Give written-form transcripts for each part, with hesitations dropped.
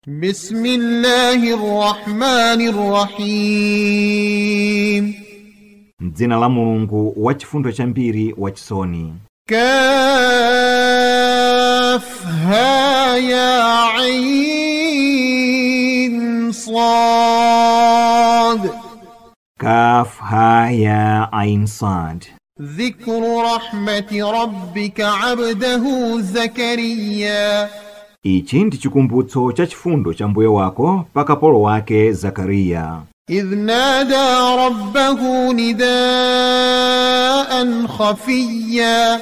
بسم الله الرحمن الرحيم. M'dzina la Mulungu wachifundo chambiri wachisoni. كاف ها يا عين صاد. Kaf ha ya ain sad. ذكر رحمة ربك عبده زكريا. Ichi ndi chikumbutso cha chifundo cha mbuye wako pa kapolo wake Zakariya. إذ نادى ربه نداء خفيا.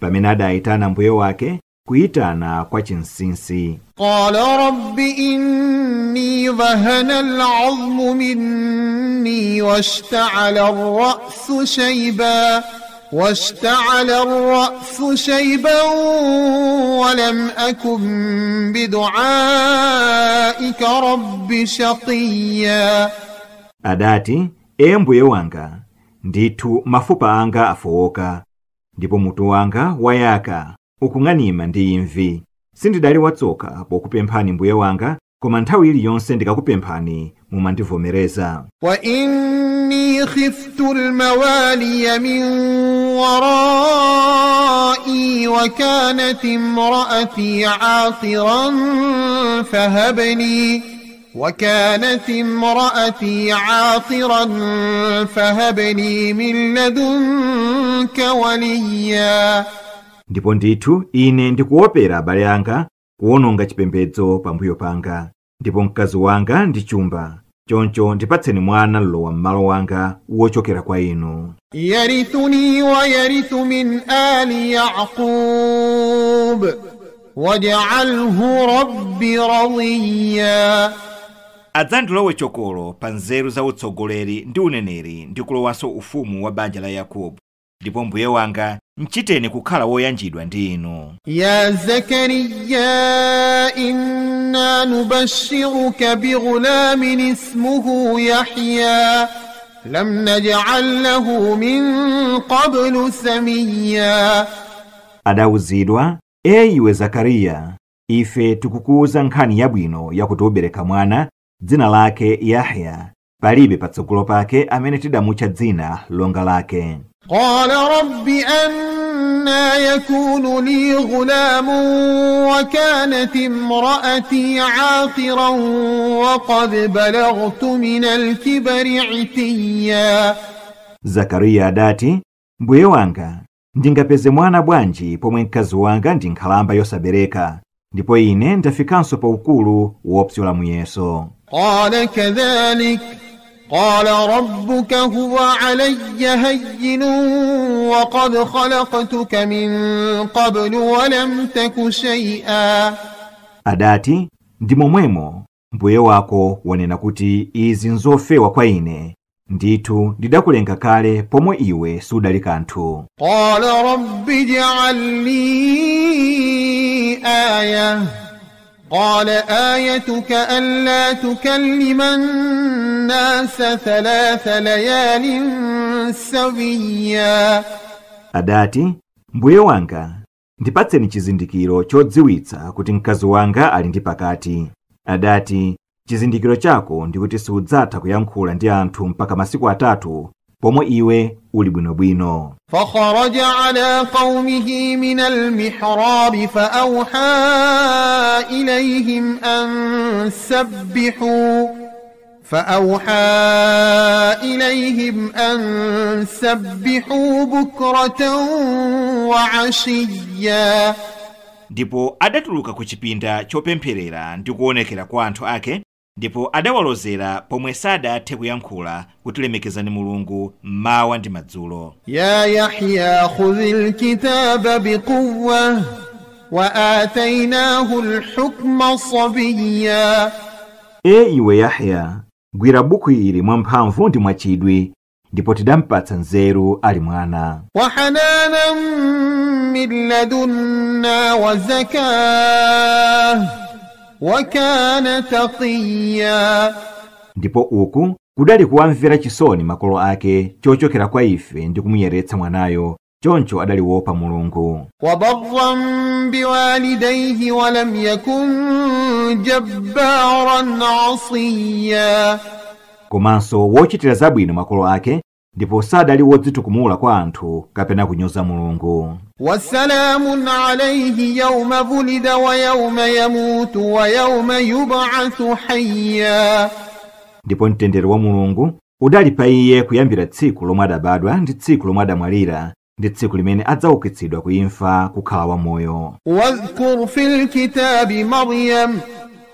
Pamene adayitana mbuye wake kuyitana kwa chinsinsi. قال رب إني وهن العظم مني واشتعل الرأس شيبا واشتعل الرأس شيبا ولم أكن بدعائك رب شقيا. Adati, e mbuye wanga, ndithu mafupa anga afowoka, ndipo mutu wanga wayaka, ukung'anima ndi imvi. Sindidali watsoka pokupemphani mbuye wanga, koma nthawi iliyonse ndikakupemphani mumandivomereza. وإني خفت الموالي من ورائي وكانت امرأتي عاقرا فهب لي وكانت امرأتي عاقرا فهب لي من لدنك وليا. Ndipo ndithu ine ndikuopera abale anga kuwononga chipembedzo pambuyo panga, ndipo mkazi wanga ndi chumba. Choncho ndipatseni mwana mlowa m'malo wanga wochokera kwa inu. يرثني ويرث من آل يعقوب واجعله رب رضيا. Adzandilowe chokolo pa nzeru za utsogoleri ndi uneneri ndi kulowanso ufumu wa banja la Yakobo. Ndipo mbuye wanga mchiteni kukhala woyanjidwa ndi inu. يا زكريا إنا نبشرك بغلام اسمه يحيى لم نجعل له من قبل سميا. Adawuzidwa, e iwe Zakariya, ife tikukuwuza nkhani yabwino yakuti ubereka mwana, dzina lake Yahya, palibe patsogolo pake amene tidamutcha dzina longa lake. قال رب أنى يكون لي غلام وكانت امرأتي عاقرا وقد بلغت من الكبر عتيا. Zakariya adati, mbuye wanga, ndingapeze mwana bwanji pomwe mkazi wanga ndi nkhalamba yosabereka, ndipo ine ndafikanso pa ukulu wopyola muyeso. قال كذلك قال ربك هو علي هين وقد خلقتك من قبل ولم تك شيئا. Adati, ndi momwemo mbuye wako wanena kuti izi nzofewa kwa ine, ndithu ndidakulenga kale pomwe iwe sudali kanthu. قال رب اجعل لي آية. قال آيتك ألا تكلم الناس 3 ليال سويا. Adati, mbuye wanga, ndipatseni chizindikiro chodziwitsa kuti mkazi wanga ali ndi pakati. Adati, chizindikiro chako ndikuti sudzatha kuyankhula ndi anthu mpaka masiku 3 pomwe iwe uli bwinobwino. فخرج على قومه من المحراب فأوحى إليهم أن سبحوا فأوحى إليهم أن سبحوا بكرة وعشيا. Ndipo adatuluka ku chipinda chopempherera ndi kuonekera kwa anthu ake, ndipo adawalozera pomwe sadathe kuyankhula kuti lemekezani Mulungu mmawa ndi madzulo. يا يحيى خذ الكتاب بقوة وآتيناه الحكم صبيا. E iwe Yahya, gwira buku ili mwamphamvu ndi mwachidwi, ndipo tidampatsa nzeru ali mwana. وحنانا من لدنا وزكاة وكان تقيا. Ndipo uku kudali kuwamvera chisoni makolo ake chochokera kwa ife ndi kumuyeretsa mwanayo, choncho adali wopa Mulungu. وبرا بوالديه ولم يكن جبارا عصيا komanso wochitira zabwino makolo ake ndipo sadali wodzitukumula kwa anthu kapena kunyoza Mulungu. Wasalamun alayhi yawma wulida wa yawma yamutu wa yawma yub'athu hayya, ndipo mtendere wa Mulungu udali pa iye kuyambira tsiku lomwe adabadwa ndi tsiku lomwe adamwalira ndi tsiku limene adzaukitsidwa kuimfa kukhala wamoyo. Wadhkur fil kitabi Maryam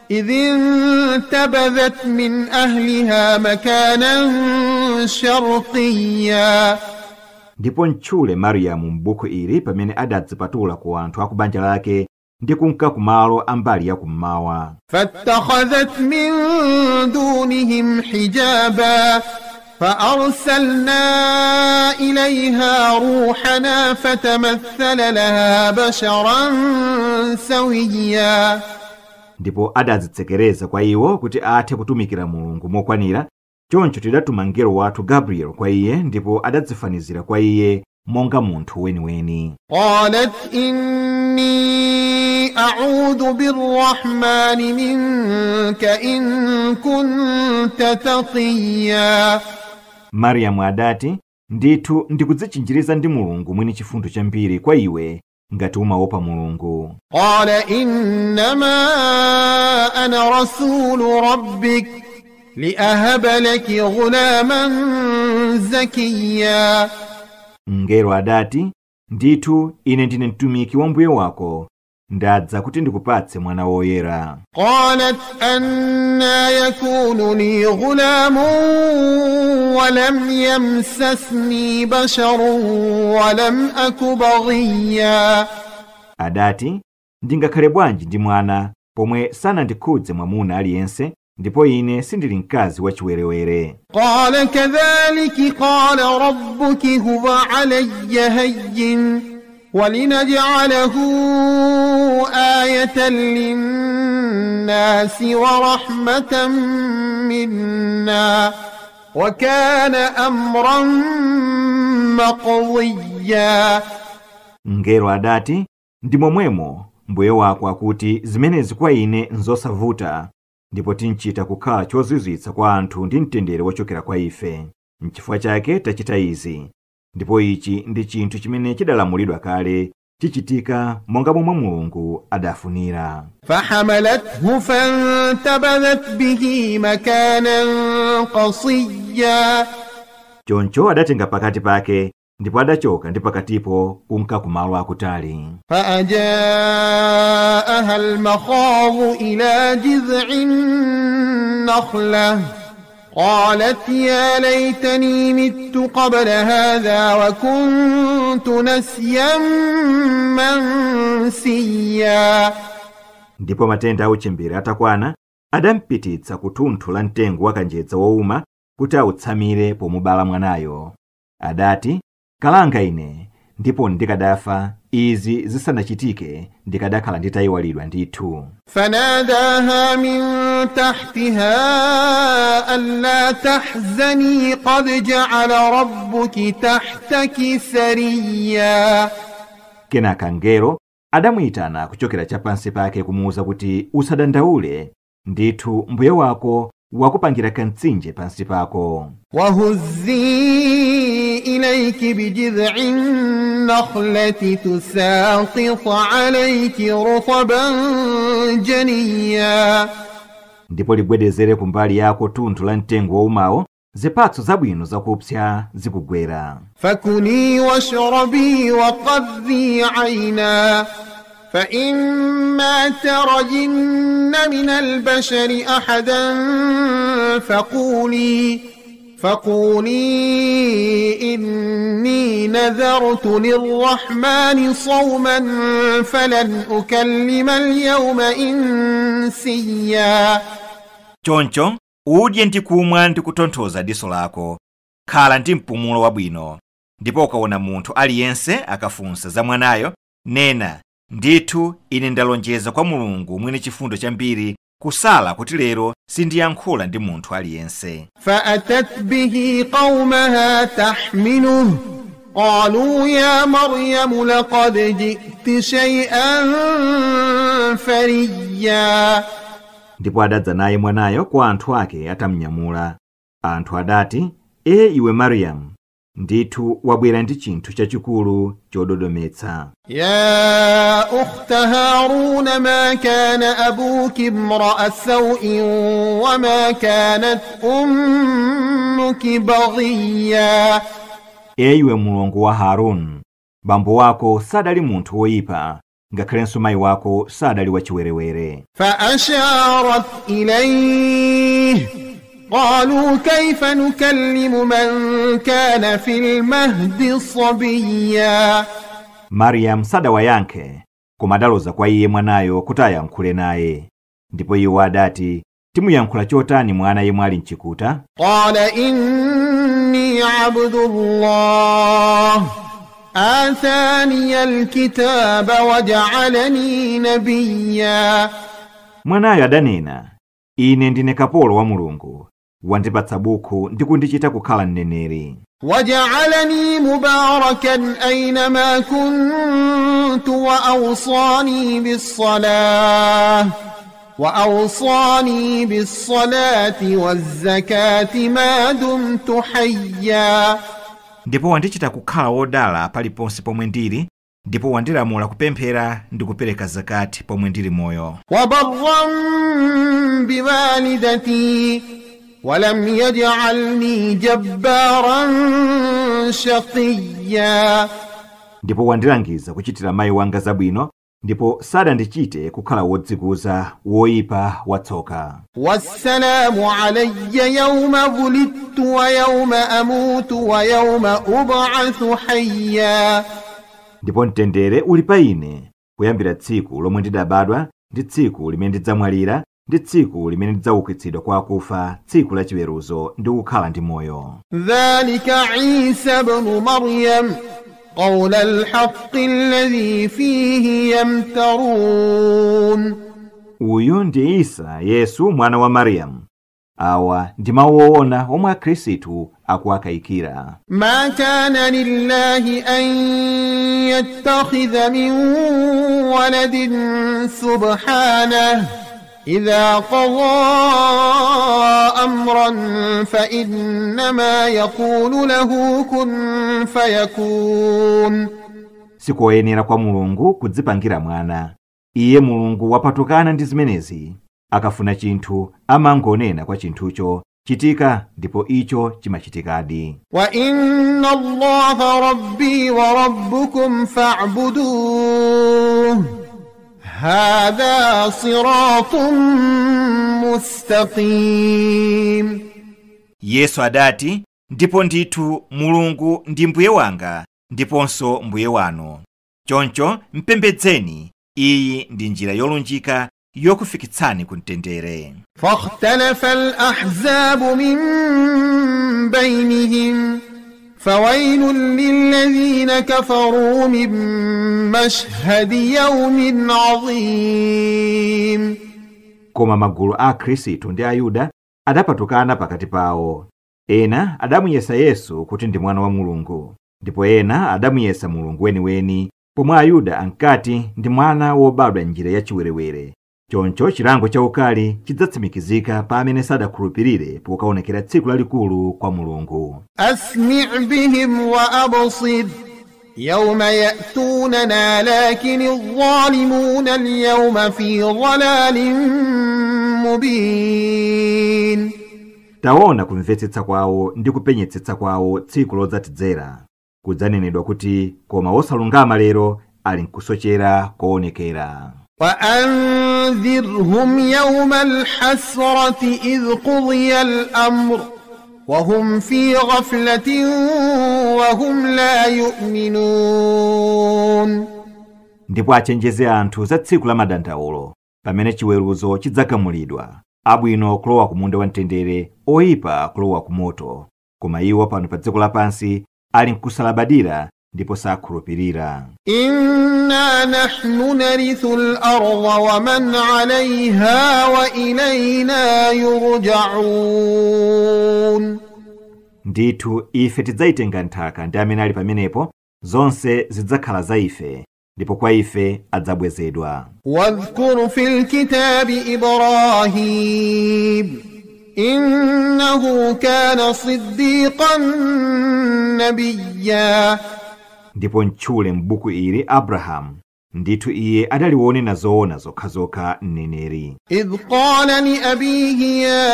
idh intabadhat min ahliha makanan sharqiyya, ndipo ntchule Mariyamu m'buku ili pamene adadzipatula ku anthu aku banja lake ndi kunka kumalo ambali ya kummawa. Fattakhadhat min dunihim hijaba فأرسلنا إليها روحنا فتمثل لها بشرا سويا, ndipo adadzitsekereza kwa iwo kuti athe kutumikira Mulungu mokwanira. Choncho tidatuma mngelo wathu Gabriel kwa iye ndipo adadzifanizira kwa iye monga munthu weniweni. Qalat inni a'udhu birrahmani minka in kunta taqiya, Mariyamu adati, ndithu ndikudzichinjiriza ndi Mulungu mwini chifundo chambiri kwa iwe ngati umaopa Mulungu. Qala innama ana rasulu rabbik liahaba laki ghulaman zakiya, mngelo adati, ndithu ine ndine mtumiki wa mbuye wako, ndadza kuti ndikupatse mwana woyera. Qalat anna yakunu li ghulamun wa lam yamsasni basharun wa lam aku baghiya, adati, ndingakhale bwanji ndi mwana pomwe sanandikhudze mwamuna aliyense ndipo ine sindili mkazi wachiwerewere. Qala kadhalika qala rabbuki huwa alayya hayyin walinaj'alahu ayatan linnasi wa rahmatan minna wa kana amran maqdiya, mngelo adati, ndi momwemo mbuye wako akuti zimenezi kwa ine nzosavuta, ndipo tinchita kukhala chozizwitsa kwa anthu ndi mtendere wochokera kwa ife. Nchifukwa chake tachita izi, ndipo ichi ndi chinthu chimene chidalamulidwa kale chichitika monga momwe Mulungu adafunira. Fahamalathu fantabadhat bihi makanan qasiyya, choncho adatenga pakati pake ndipo adachoka ndi pakatipo kunka kumalo akutali. Faajaaha al-makhadhu ila jiz'in nakhla qalat ya laytani mittu qabla hadha wa kuntu nasyan mansiya, ndipo matenda auchembere atakwana adampititsa kuthunthu la mtengo wa kanjedza wowuma kuti autsamire pomubala mwanayo. Adati, kalanga ine, ndipo ndikadafa izi zisanachitike ndikadakhala nditayiwalidwa ndithu. Fanadaha min tahtiha alla tahzani qad ja'ala rabbuki tahtaki sariya, kenaka mngelo adamuyitana kuchokera chapansi pake kumuwuza kuti usadandaule, ndithu mbuye wako wakupangira kamtsinje pansi pako. Wahuzzi ilayki bijid'in nakhlati tusaqit alayki rutaban janiya, ndipo ligwedezere kumbali yako tunthu la mtengo woumawo, zipatso zabwino zakupsya zikugwera. Fakuli washrabi wa qadhi ayna فإما ترين من البشر أحدا فقولي إني نذرت للرحمن صوما فلن أكلم اليوم إنسيا. Choncho udye ndi kumwa ndi kutonthoza diso lako, khala ndi mpumulo wabwino, ndipo ukaona munthu aliyense akafunsa za mwanayo, nena, ndithu ine ndalonjeza kwa Mulungu mwini chifundo chambiri kusala kuti lero sindiyankhula ndi munthu aliyense. Fa'atat bihi qaumaha tahmiluhu qalu ya Maryam laqad ji'ti shay'an fariyya, Ndipo adadza naye mwanayo kwa anthu ake atamnyamula. Anthu adati, E iwe Mariyamu, ndithu wabwera ndi chinthu chachikulu chododometsa. يا أخت هارون ما كان أبوك امرأ سوء وما كانت أمك بغيا. E iwe mulongo wa Harun, bambo wako sadali munthu woyipa, ngakhalenso mayi wako sadali wachiwerewere. فأشارت إليه قالوا كيف نكلم من كان في المهد صبيا. Mariam sadawayankhe, koma adaloza kwa iye mwanayo kuti ayankhule naye. Ndipo iwo adati, timuyankhula chotani mwana yemwe ali mchikuta? قال إني عبد الله آتاني الكتاب وجعلني نبيا. Mwanayo adanena, ine ndine kapolo wa Mulungu, wandipatsa buku ndi kundichita kukhala mneneri. وجعلني مباركا أينما كنت وأوصاني بالصلاة والزكاة ما دمت حيا. Ndipo wandichita kukhala wodala paliponse pomwe ndili, ndipo wandilamula kupemphera ndi kupereka zakati pomwe ndili moyo. وبرا بوالدتي ولم يجعلني جبارا شقيا. Ndipo wandilangiza kuchitira mayi wanga zabwino, ndipo sadandichite kukhala wodzikuza, woyipa, watsoka. والسلام علي يوم ولدت ويوم أموت ويوم أبعث حيا. Ndipo mtendere uli pa ine kuyambira tsiku lomwe ndidabadwa ndi tsiku limene ndidzamwalira ndi tsiku limene ndidzaukitsidwa kwa akufa, tsiku la chiweruzo ndi kukhala ndi moyo. ذلك عيسى بن مريم قول الحق الذي فيه يمترون. Uyu ndi Isa Yesu mwana wa Mariyamu. Awa ndi mawu woona omwe akhristu akuwakayikira. ما كان لله أن يتخذ من ولد سبحانه إذا قضى أمرا فإنما يقول له كن فيكون. Sikoyenera kwa Mulungu kudzipangira mwana. Iye Mulungu wapatukana ndi zimenezi. Akafuna chinthu amangonena kwa chinthucho chitika, ndipo icho chimachitikadi. وإن الله ربي وربكم فاعبدوه هذا صراط مستقيم. Yesu adati, ndipo ndithu Mulungu ndi mbuye wanga ndiponso mbuye wanu, choncho mpembedzeni. Iyi ndi njira yolunjika yokufikitsani ku mtendere. فاختلف الأحزاب من بينهم فويل للذين كفروا من مشهد يوم عظيم. Koma magulu a Khristu ndi Ayuda adapatukana pakati pawo. Ena adamuyesa Yesu kuti ndi mwana wa Mulungu, ndipo ena adamuyesa Mulungu weniweni, pomwe Ayuda ankati ndi mwana wobadwa njira ya chiwerewere. Choncho chilango chaukali chidzatsimikizika pa amene sadakhulupirire pokaonekera tsiku lalikulu kwa Mulungu. أسمع بهم وأبصر يوم يأتوننا لكن الظالمون اليوم في ضلال مبين. Taona kumvetsetsa kwawo ndi kupenyetsetsa kwawo tsiku lodzatidzera. Kudzanenedwa kuti koma wosalungama lero ali nkusochera koonekera. وأنذرهم يوم الحسرة إذ قضي الأمر وهم في غفلة وهم لا يؤمنون. Ndipo achenjeze anthu za tsiku la madandaulo pamene chiweruzo chidzagamulidwa, abwino kulowa ku munda wamtendere, oyipa kulowa ku moto. Koma iwo pano pa dziko lapansi ali nkusalabadira ndipo sakhulupirira. إنا نحن نرث الأرض ومن عليها وإلينا يرجعون. Ndithu ife tidzayitenga nthaka ndi amene ali pamenepo, zonse zidzakhala za ife, ndipo kwa ife adzabwezedwa. واذكر في الكتاب إبراهيم إنه كان صديقا نبيا. Ndipo ntchule m'buku ili Abrahamu, ndithu iye adali wonena zoona zokhazokha mneneri. إذ قال لأبيه يا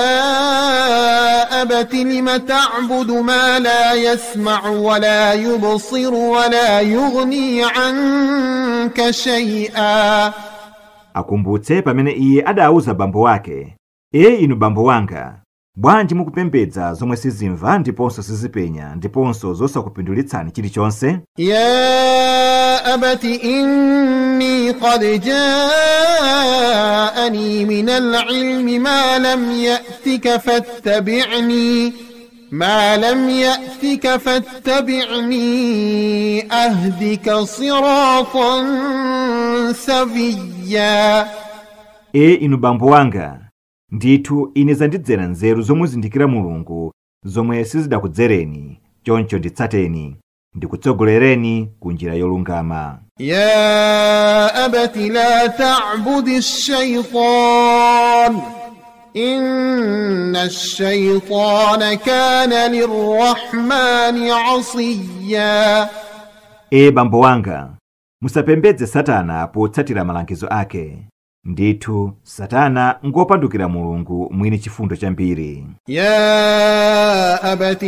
أبت لم تعبد ما لا يسمع ولا يبصر ولا يغني عنك شيئا. Akumbutse pamene iye adauza bambo wake, e inu bambo wanga, bwanji mukupembedza zomwe sizimva ndiponso sizipenya ndiponso zosakupindulitsani chilichonse? يا أبت إني قد جاءني من العلم ما لم يأتك فاتبعني أهدك صراطا سويا. E inu bambo wanga, ndithu ine zandidzera nzeru zomuzindikira Mulungu zomwe sizidakudzereni, choncho nditsateni, ndikutsogolereni ku njira yolungama. يا أبت لا تعبد الشيطان إن الشيطان كان للرحمن عصيا. E bambo wanga, musapembedze Satana potsatira malangizo ake. Ndithu Satana ngopandukira Mulungu mwini chifundo chambiri. يا أبت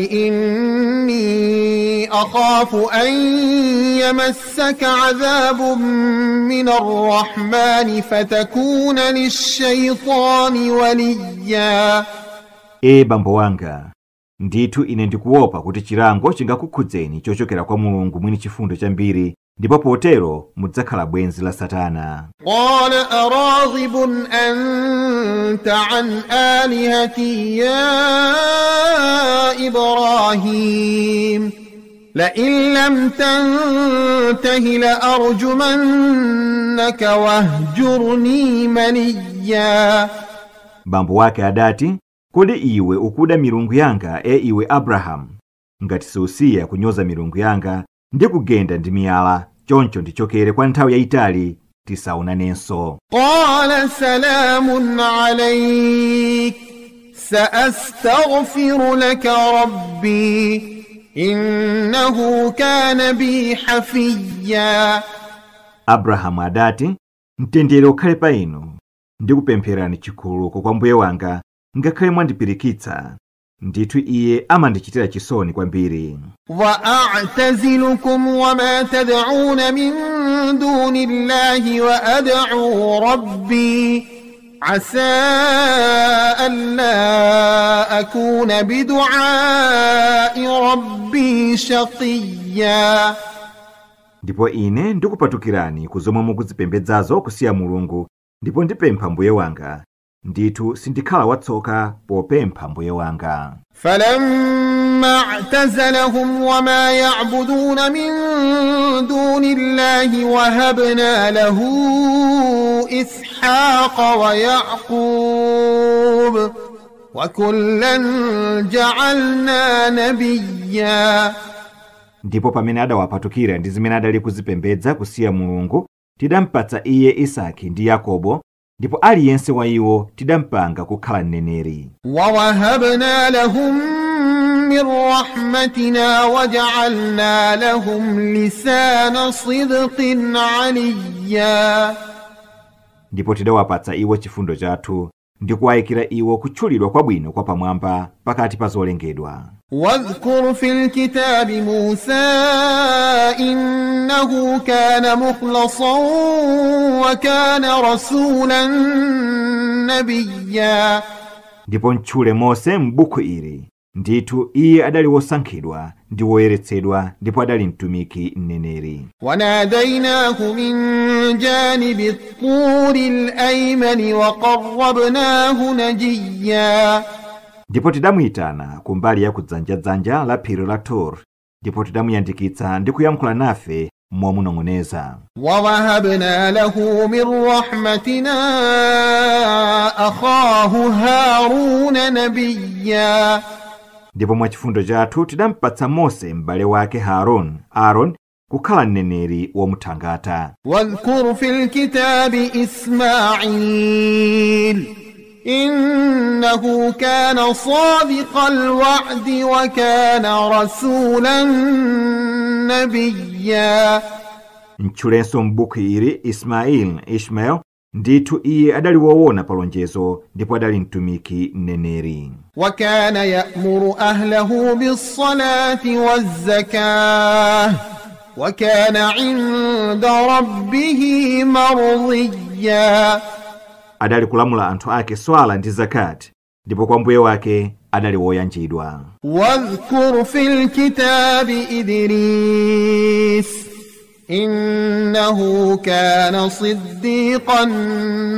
إني أخاف أن يمسك عذاب من الرحمن فتكون للشيطان وليا. E bambo wanga, ndithu ine ndikuopa kuti chilango chingakukhudzeni chochokera kwa Mulungu mwini chifundo chambiri, ndipo potero mudzakhala bwenzi la Satana. قال أراغب أنت عن آلهتي يا إبراهيم لئن لم تنته لأرجمنك واهجرني مليا. Bambo wake adati, kodi iwe ukuda milungu yanga, e iwe Abrahamu? Ngati susiya kunyoza milungu yanga ndikugenda ndi miyala, choncho ndichokere kwa nthawi yayitali tisaonanenso. قال سلام عليك سأستغفر لك ربي إنه كان بي حفيا. Abrahamu adati, mtendere ukhale pa inu, ndikupempherani chikhululuko kwa mbuye wanga, ngakhale mwandipirikitsa. Ndithu iye amandichitira chisoni kwambiri. وأعتزلكم وما تدعون من دون الله وأدعو ربي عسى ألا أكون بدعاء ربي شقيا. Ndipo ine ndikupatukirani ku zomwe mukuzipembedzazo kusiya Mulungu, ndipo ndipempha mbuye wanga. Ndithu sindikhala watsoka popempha mbuye wanga. فلما اعتزلهم وما يعبدون من دون الله وهبنا له إسحاق ويعقوب وكلا جعلنا نبيا. Ndipo pamene adawapatukira ndi zimene adali kuzipembedza kusiya Mulungu, tidampatsa iye Isaki ndi Yakobo, ndipo aliyense wa iwo tidampanga kukhala mneneri. ووهبنا لهم من رحمتنا وجعلنا لهم لسان صدق عليا. Ndipo tidawapatsa iwo chifundo chathu ndi kuwayikira iwo kutchulidwa kwabwino kwa pamwamba pakati pa zolengedwa. واذكر في الكتاب موسى إنه كان مخلصا وكان رسولا نبيا. Ndipo ntchule Mose m'buku ili, ndithu iye adali wosankhidwa ndi woyeretsedwa, ndipo adali mtumiki mneneri. وناديناه من جانب الطور الأيمن وقربناه نجيا. Ndipo tidamuyitana kumbali ya kudzanjadzanja la phiri la Tur, ndipo tidamuyandikitsa ndi kuyankhula nafe momunong'oneza. ووهبنا له من رحمتنا أخاه هارون نبيا. Ndipo mwa chifundo chathu tidampatsa Mose m'bale wake Aaron, kukhala mneneri womuthangata. واذكر في الكتاب إسماعيل إنه كان صادق الوعد وكان رسولا نبيا. Mtchulenso m'buku ili Ismail Ishmael, ndithu iye adali woona pa lonjezo ndipo adali mtumiki mneneri. وكان يأمر أهله بالصلاة والزكاة وكان عند ربه مرضيا. Adali kulamula anthu ake swala ndi zakat, ndipo kwa mbuye wake adali woyanjidwa. واذكر في الكتاب إدريس إنه كان صديقا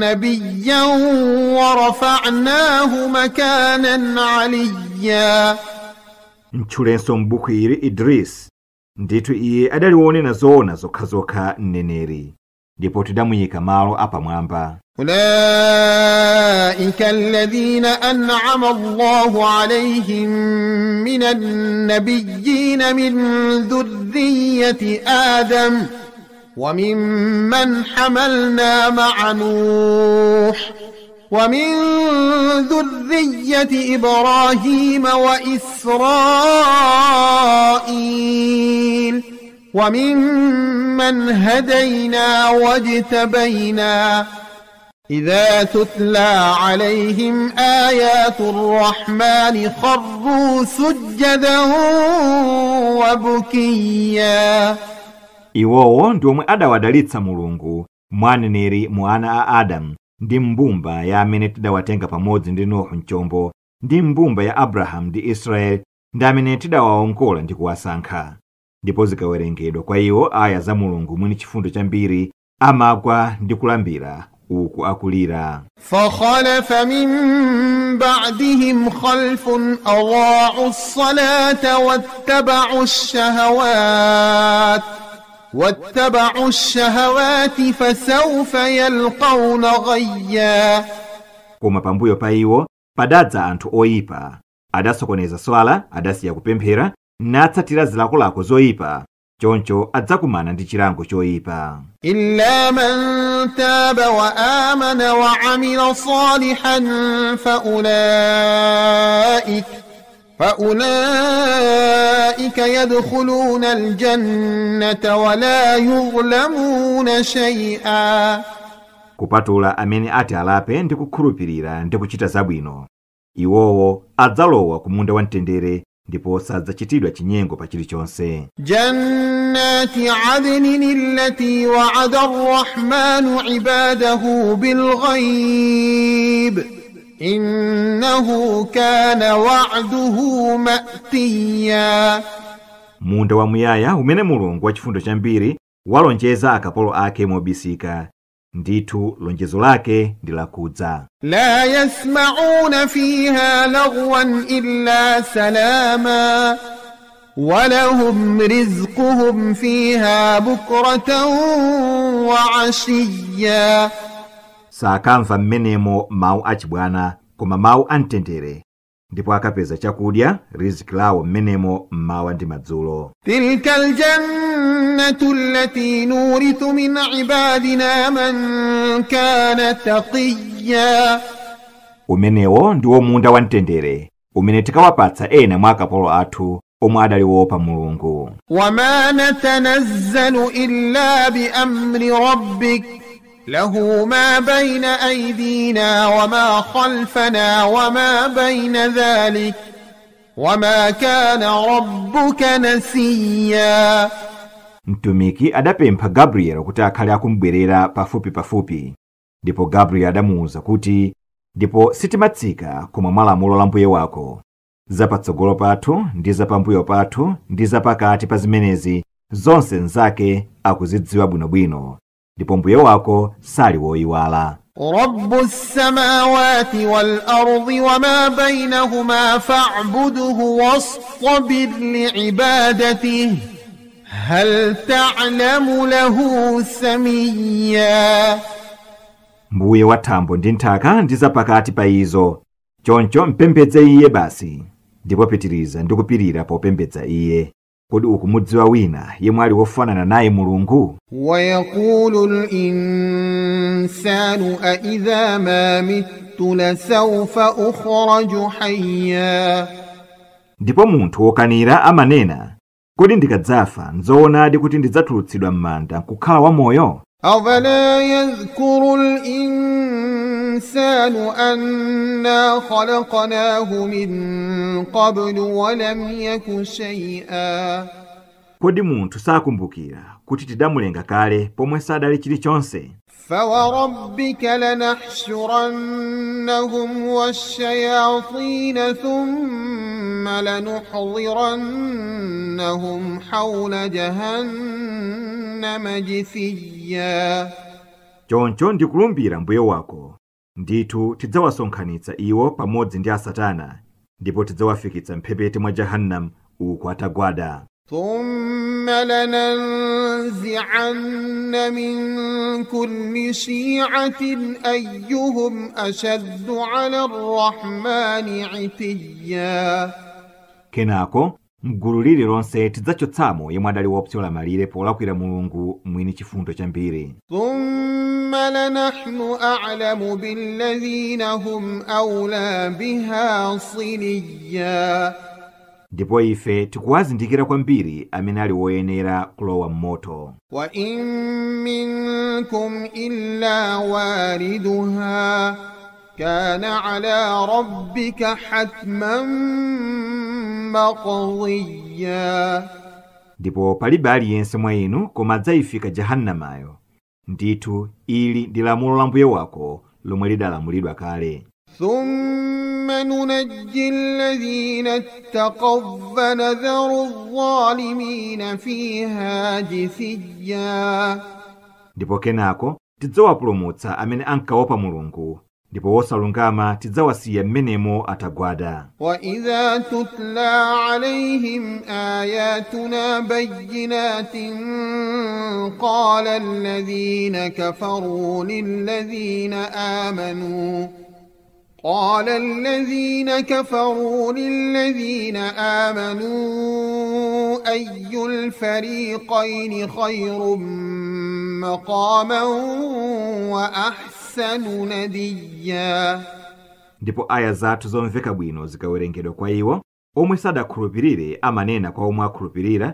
نبيا ورفعناه مكانا عليا. Mtchulenso m'buku ili Idris, ndithu iye adali wonena zoona zokhazokha mneneri, ndipo tidamuyika malo apamwamba. أولئك الذين أنعم الله عليهم من النبيين من ذرية آدم وممن حملنا مع نوح ومن ذرية إبراهيم وإسرائيل وممن هدينا واجتبينا إذا تتلى عليهم آيات الرحمن خروا سجدا وبكيا. Iwowo ndi omwe adawadalitsa Mulungu mwa aneneri mu ana a Adamu ndi mbumba ya amene tidawatenga pamodzi ndi Nuhu mchombo, ndi mbumba ya Abrahamu ndi Israeli, ndi amene tidawawongola ndi kuwasankha. Ndipo zikawerengedwa kwa iwo aya za Mulungu mwini chifundo chambiri, amagwa ndi kulambira uku akulira. فخلف من بعدهم خلف أضاعوا الصلاة واتبعوا الشهوات فسوف يلقون غيا. Koma pambuyo pa iwo padadza anthu oyipa, adasokoneza swala, adasiya kupemphera, natsatira zilakolako zoyipa, choncho adzakumana ndi chilango choyipa. إلا من تاب وآمن وعمل صالحا فأولئك يدخلون الجنة ولا يظلمون شيئا. Kupatula amene ati alape ndi kukhulupirira ndi kuchita zabwino, iwowo adzalowa ku munda wamtendere ndipo sadzachitidwa chinyengo pa chilichonse. جنات عدن التي وعد الرحمن عباده بالغيب إنه كان وعده مأتيا. Munda wamuyaya umene Mulungu wachifundo chambiri walonjeza akapolo ake mobisika, ndithu lonjezo lake ndi lakudza. لا يسمعون فيها لغوا إلا سلاما ولهم رزقهم فيها بكرة وعشيا. Sakamva mmenemo mawu achibwana koma mawu amtendere, ndipo akapeza chakudya riziki lawo mmenemo mmawa ndi madzulo. تلك الجنة التي نورث من عبادنا من كان تقيا. Umenewo ndiwo munda wamtendere umene tikawapatsa ena mwa akapolo athu omwe adali woopa Mulungu. وما نتنزل إلا بأمر ربك له ما بين أيدينا وما خلفنا وما بين ذلك وما كان ربك نسيا. Mtumiki adapempha Gabriel kuti akhale akumbwerera pafupi pafupi, ndipo Gabriel adamuwuza kuti, ndipo sitimatsika koma mwa lamulo la mbuye wako, zapatsogolo pathu ndi zapambuyo pathu ndi zapakati pa zimenezi zonse nzake akuzidziwa bwinobwino, ndipo mbuye wako sali woyiwala. رب السماوات والأرض وما بينهما فاعبده واصطبر لعبادته هل تعلم له سميا. Mbuye wa thambo ndi nthaka ndi zapakati pa izo, choncho mpembedze iye basi, ndipo pitiriza ndi kupirira popembedza iye. Kodi ukumudziwa wina yemwe ali wofanana naye Mulungu? ويقول الإنسان أإذا ما مت لسوف أخرج حيا. Ndipo munthu wokanira amanena, kodi ndikadzafa nzoonadi kuti ndidzatulutsidwa m'manda nkukhala wamoyo? أفلا يذكر الإنسان أنا خلقناه من قبل ولم يك شيئا. Kodi munthu sakumbukira kuti tidamulenga kale pomwe sadali chilichonse? فوربك لنحشرنهم والشياطين ثم لنحضرنهم حول جهنم جثيا. Choncho ndikulumbira mbuye wako, ndithu tidzawasonkhanitsa iwo pamodzi ndi asatana, ndipo tidzawafikitsa mphepete mwa Jahannam uku atagwada. ثم لننزعن من كل شيعة أيهم أشد على الرحمن عتيا. Kenako mgulu lililonse tidzachotsamo yemwe adali wopyola malire polakwira Mulungu mwini chifundo chambiri. ثم لنحن أعلم بالذين هم أولى بها صليا. Ndipo ife tikuwazindikira kwambiri amene ali woyenera kulowa m'moto. وإن منكم إلا واردها كان على ربك حتما مقضيا. Ndipo palibe aliyense mwa inu koma adzayifika Jahannamayo. Ndithu ili ndi lamulo la mbuye wako lomwe lidalamulidwa kale. ثم ننجي الذين اتقوا ونذر الظالمين فيها جثيا. Ndipo kenako tidzawapulumutsa amene ankaopa Mulungu, ndipo wosalungama tidzawasiya m'menemo atagwada. وإذا تتلى عليهم آياتنا بينات قال الذين كفروا للذين آمنوا أي الفريقين خير مقاما وأحسن نديا. Ndipo aya zathu zomveka bwino zikawerengedwa kwa iwo omwe sadakhulupirire amanena kwa omwe akhulupirira,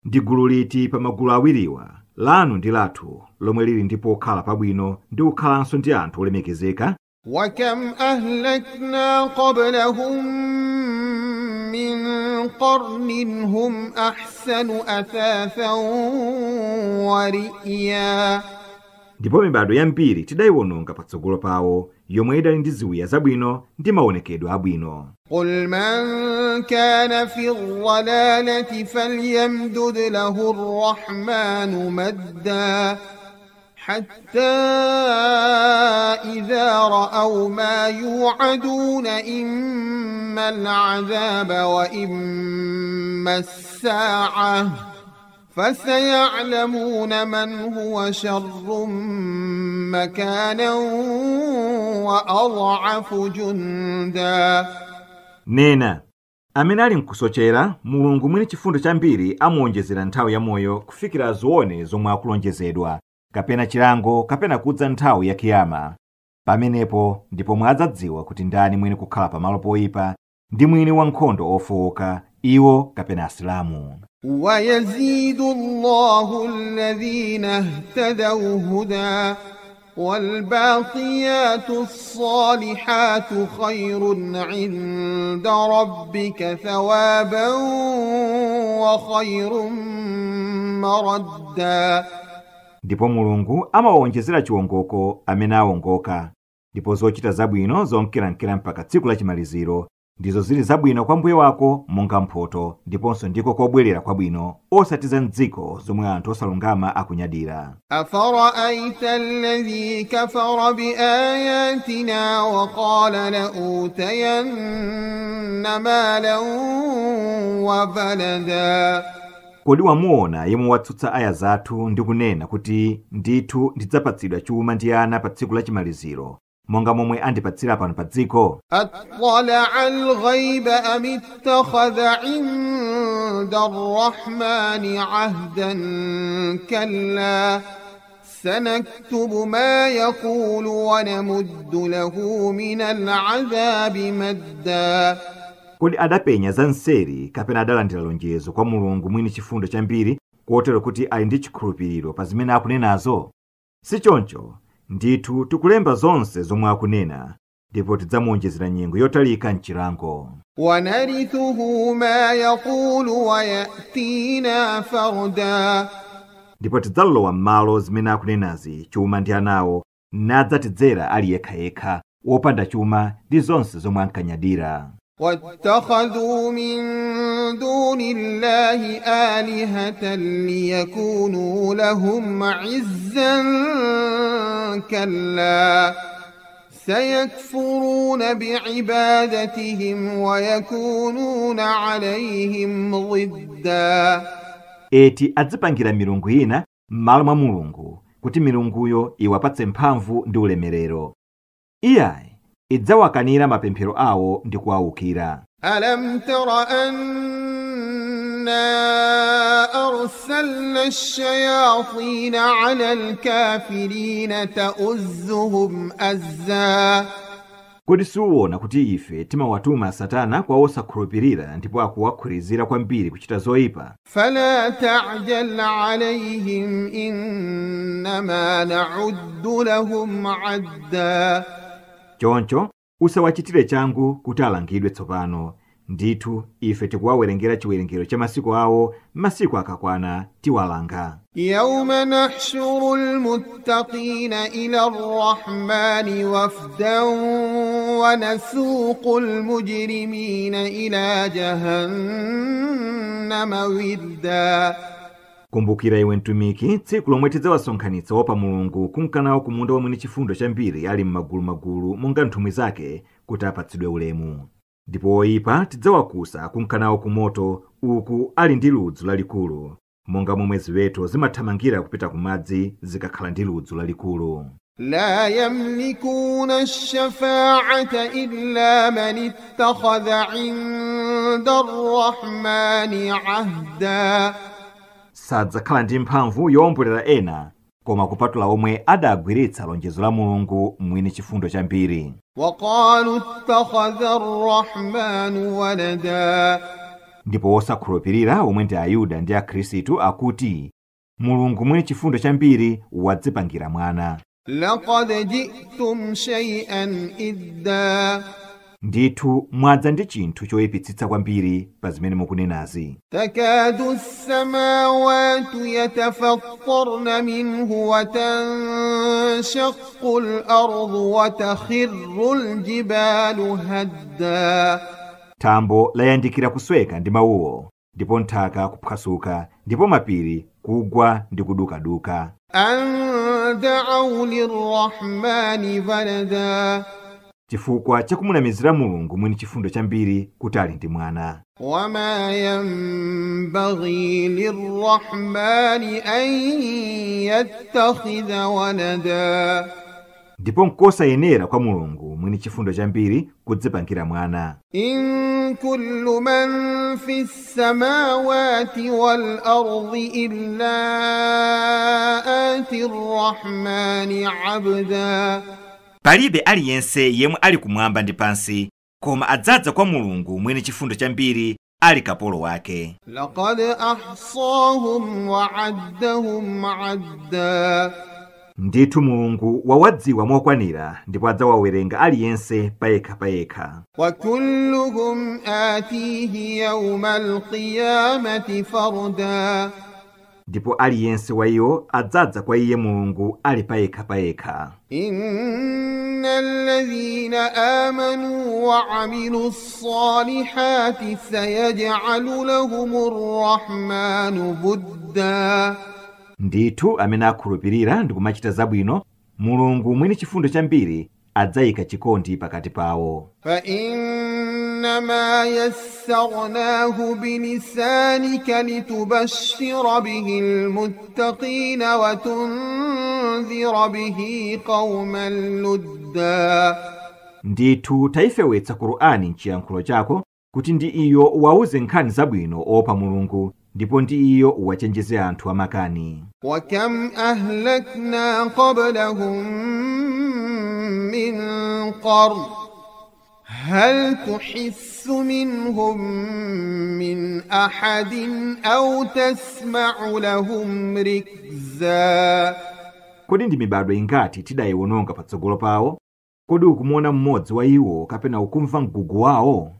ndi gulu liti pa magulu awiriwa, lanu ndi lathu, lomwe lili ndi pokhala pabwino ndi kukhalanso ndi anthu olemekezeka? وكم أهلكنا قبلهم من قرن هم أحسن أثاثا ورئيا. Ndipo mibado yambiri tidayiwononga patsogolo pawo, yomwe idali ndi ziwiya zabwino ndi maonekedwe abwino. قل من كان في الضلالة فليمدد له الرحمن مدا حتى إذا رأوا ما يوعدون إما العذاب وإما الساعة فسيعلمون من هو شر مكانا وأضعف جندا. Nena, amene ali nkusochera, Mulungu mwini chifundo chambiri amuonjezera nthawi ya moyo kufikira azione zomwe akulonjezedwa, kapena chilango kapena kudza nthawi ya kiyama. Pamenepo ndipo mwadzadziwa kuti ndani mwini kukhala pamalo poyipa ndi mwini wankhondo ofowoka, iwo kapena Asilamu. ويزيد الله الذين اهتدوا هدى والباقيات الصالحات خير عند ربك ثوابا وخير مردا. Ndipo Mulungu amawonjezera chiwongoko amene awongoka, ndipo zochita zabwino zonkerankera mpaka tsiku la chimaliziro ndizo zili zabwino kwa mbuye wako monga mphoto, ndiponso ndiko kobwerera kwabwino, osati za mdziko zomwe anthu osalungama akunyadira. أفرأيت الذي كفر بآياتنا وقال لأوتين مالا وولدا. Kodi wamuona yemwe watsutsa aya zathu ndi kunena kuti ndithu ndidzapatsidwa chuma ndi ana pa tsiku la chimaliziro, monga momwe andipatsira pano pa dziko? أطلع الغيب أم اتخذ عند عند الرحمن عهدا كلا سنكتب ما يقول ونمد له من العذاب مدا. Kodi adapenya za nseri kapena adalandira lonjezo kwa Mulungu mwini chifundo chambiri kotero kuti ali ndi chikhulupiriro pa zimene akunenazo? Si choncho, ndithu tikulemba zonse zomwe akunena, ndipo tidzamuonjezera nyengo yotalika mchilango. ونرثه ما يقول ويأتينا فردا. Ndipo tidzalowa m'malo zimene akunenazi chuma ndi anawo, nadzatidzera ali yekhayekha, wopanda chuma ndi zonse zomwe ankanyadira. واتخذوا من دون الله آلهة ليكونوا لهم عزا كلا سيكفرون بعبادتهم ويكونون عليهم ضدا. Eti adzipangira milungu ina m'malo mwa Mulungu kuti milunguyo iwapatse mphamvu ndi ulemerero. Iyayi idzawakanira mapemphero awo ndi kuwawukira. ألم تر أنا أرسلنا الشياطين على الكافرين تؤزهم أزا. Kodi suwona kuti ife timawatuma Satana kwa osakhulupirira ndipo akuwakhwirizira kwambiri kuchita zoyipa? فلا تعجل عليهم إنما نعد لهم عدا. Choncho usawachitire changu kuti alangidwe tsopano. Ndithu ife tikuwawerengera chiwerengero cha masiku awo, masiku akakwana tiwalanga. يوم نحشر المتقين إلى الرحمن وفدا ونسوق المجرمين إلى جهنم وردا. Kumbukira iwe mtumiki tsiku lomwe tidzawasonkhanitsa opa Mulungu kunkanawo kumunda wamwini chifundo chambiri ali m'magulumagulu monga nthumwi zake kuti apatsidwe ulemu. Ndipo oyipa tidzawakusa kunkanawo kumoto uku ali ndi ludzu lalikulu, monga momwe ziweto zimathamangira kupita kumadzi zikakhala ndi ludzu lalikulu. لا يملكون الشفاعة إلا من اتخذ عند الرحمن عهدا. Sadzakhala ndi mphamvu yowombolera ena koma kupatula omwe adagwiritsa lonjezo la Mulungu mwini chifundo chambiri. وقالوا اتخذ الرحمن ولدا. Ndipo osakhulupirira omwe ndi Ayuda ndi Akhristu akuti Mulungu mwini chifundo chambiri wadzipangira mwana. لقد جئتم شيئا إدا. Ndithu mwadza ndi chinthu choyipitsitsa kwambiri pa zimene mukunenazi. تكاد السماوات يتفطرن منه وتنشق الأرض وتخر الجبال هدا. Thambo layandikira kusweka ndi mawuwo, ndipo nthaka kuphwasuka, ndipo mapiri kugwa ndi kudukaduka. أن دعوا للرحمن ولدا. Chifukwa chakumunamizira Mulungu mwini chifundo chambiri kuti ali ndi mwana. وما ينبغي للرحمن أن يتخذ ولدا. Ndipo nkosayenera kwa Mulungu mwini chifundo chambiri kudzipangira mwana. إن كل من في السماوات والأرض إلا آتي الرحمن عبدا. Palibe aliyense yemwe ali kumwamba ndi pansi koma adzadza kwa Mulungu mwini chifundo chambiri ali kapolo wake. لقد أحصاهم وعدهم عدا. Ndithu Mulungu wawadziwa mokwanira ndipo adzawawerenga aliyense payekha payekha. وكلهم آتيه يوم القيامة فردا. Ndipo aliyense wa iwo adzadza kwa iye Mulungu ali payekha payekha. إن الذين آمنوا وعملوا الصالحات سيجعل لهم الرحمن ودا. Ndithu amene akhulupirira ndi kumachita zabwino, Mulungu mwini chifundo chambiri adzayika chikondi pakati pawo. فإنما يسرناه بلسانك لتبشر به المتقين وتنذر به قوما لدا. Ndithu tayifewetsa Kur'ani m'chiyankhulo chako Kuti ndi iyo uwauze nkhani zabwino oopa Mulungu, ndipo ndi iyo uwachenjeze anthu amakani. وكم أهلكنا قبلهم من قرن هل تحس منهم من أحد أو تسمع لهم ركزا. Kodi ndi mibadwo ingati tidayiwononga patsogolo pawo? Kodi ukumuona mmodzi wa iwo kapena ukumva mgugu wawo?